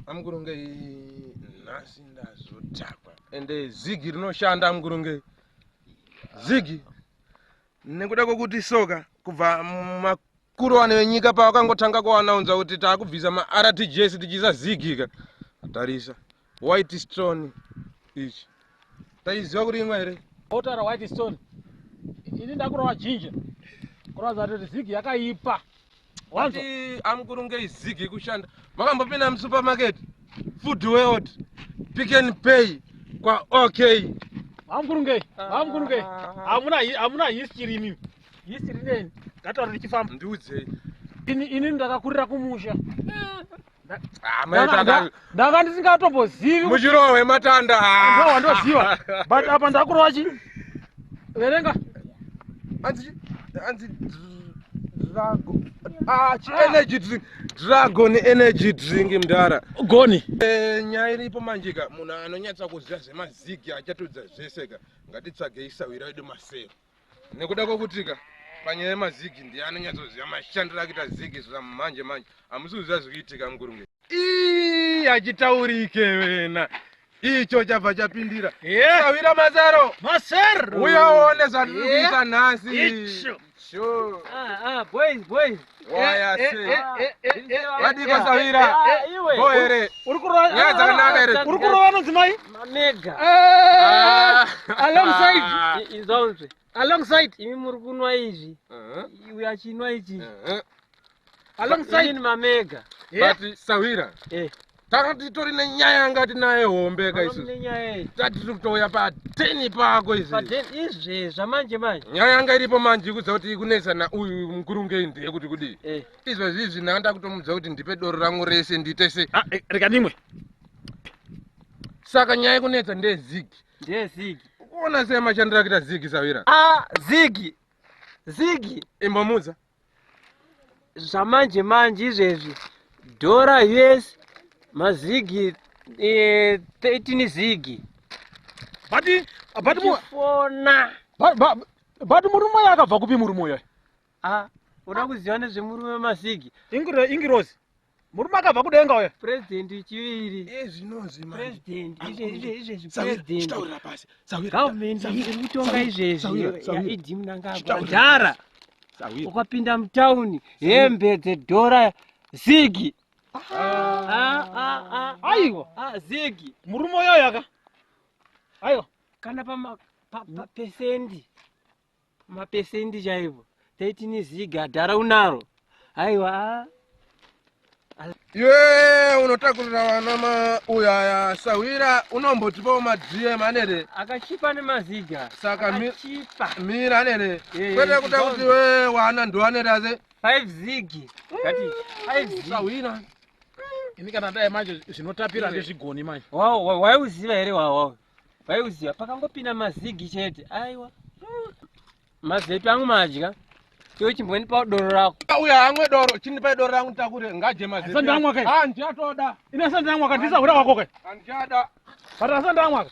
Amkurungei nhasi ndazotakwa ende zigi rinoshanda amkurungei zigi nekuda kwekuti soka kubva makuru vane venyika pavakangotanga kuanaunza kuti taakubvisa maRTGS tichiisa zigi ka tarisa white stone ichi taiziva kuti imwe here otaura white stone ini ndakurova ginger kuratidza kuti zigi yakaipa wanzwa Ati amukurungei zigi kushanda makambopinda musupermarket food world pick and pay kwa okay vamukurungei vamukurungei hamuna hamuna history imimi history neni ngataura tichifamba ndiudzei ini ini ndakakurira kumusha Ah, maita ka- ndanga ndisingatombozivi muchirohwe matanda ndo wandoziva but apa ndakurova chi verenga anzi anzi dragon ah chi energy drink dragon energy drink mndara goni Eh, nyaya iripo manje ka munhu anonyatsa kuziva zvemazigi achatodza zvese ka ngatitsvagei sawira wedu masero nekuda kwekuti ka panyaya yemazigi ndiye anonyatsoziva mashandiro akuita zigi zvamanje manje hamusi kuziva zvikuitika mukurunge ii hachitaurike wena icho chabva chapindira sawira masero masero uyaone zvatiri kuita nhasi Icho. Sure. Ah, ah, boys, boys. Waya sei Wadiko Ah, sawira ah, iwe. bo here uri kurova nyaya dzakanaka here uri kurova nodzimai Mamega. Ah. alongside Inzonzwe. alongside Imi muri kunwa izvi. Uh-huh. Uyu achinwa ichi. Uh-huh. alongside Inini mamega. But sawira Eh. tanga titori nenyaya yanga tinayo hombe ka isusu Mune nyaya iyi. tati tiri kutouya pateni pako izvi Paden izvi zvamanje manje. nyaya yanga iripo manje ikudza kuti ikunetsa nauyu mukurungei ndiye kuti kudii Eh. izvozvi izvi ndanga ndakutomudza kuti ndipe doro rangu rese ndiite se Ah, eh, rega ndimwe saka nyaya yekunetsa ndeyezigi Ndiye zigi. kuona sei mashandiro akuita zigi sawira Ah, zigi. Zigi. imbomudza Zvamanje manje izvezvi. Dhora US mazigi eh 13 zigi. but but mu- Chifona. but- but- but murume uyo akabva kupi murume uyo Ah, uda kuziva nezvemurume mazigi. ingirozi murume akabva kudenga uyo President chiviri. ezvinozvi President izvezvi izvezvi president. chitaurira pasi sawira Government iri kutonga izvezvi Sawira, Sawira. yaED Mnangagwa. Chitaurira. Dhara sawira ukapinda mutauni hembe dzedhora zigi. Ah, ah, ah, Aiwa. ah, zigi. murume uyoyo aka aiwa Kana pama pa, pa pesendi. Mapesendi chaivo. 13 zigi adhara unaro. Aiwa. ah. iwe unotakurira vana mauyo aya sawira unombotipawo madm anere Akachipa nemaziga. Saka mi- Akachipa. mira anere Eh, kwete kuda kuti we wana ndoanere ase 5 zigi. Ngati 5 zigi. sawira ini kana dai manje zvinotapira ndezvigoni manje Wao waiuziva here wawa waiuziva pakangopinda mazigi chete aiwa mazepi angu madya iwe chimbondipawo doro rako uyo amwe doro chindipai doro rangu takure ngaje Asati ndamwa kai. handichatoda ini asati ndamwa ka ndisahwira wako kai handichada but asati ndamwa ka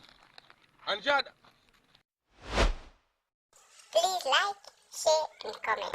handichada Please like, share, and comment.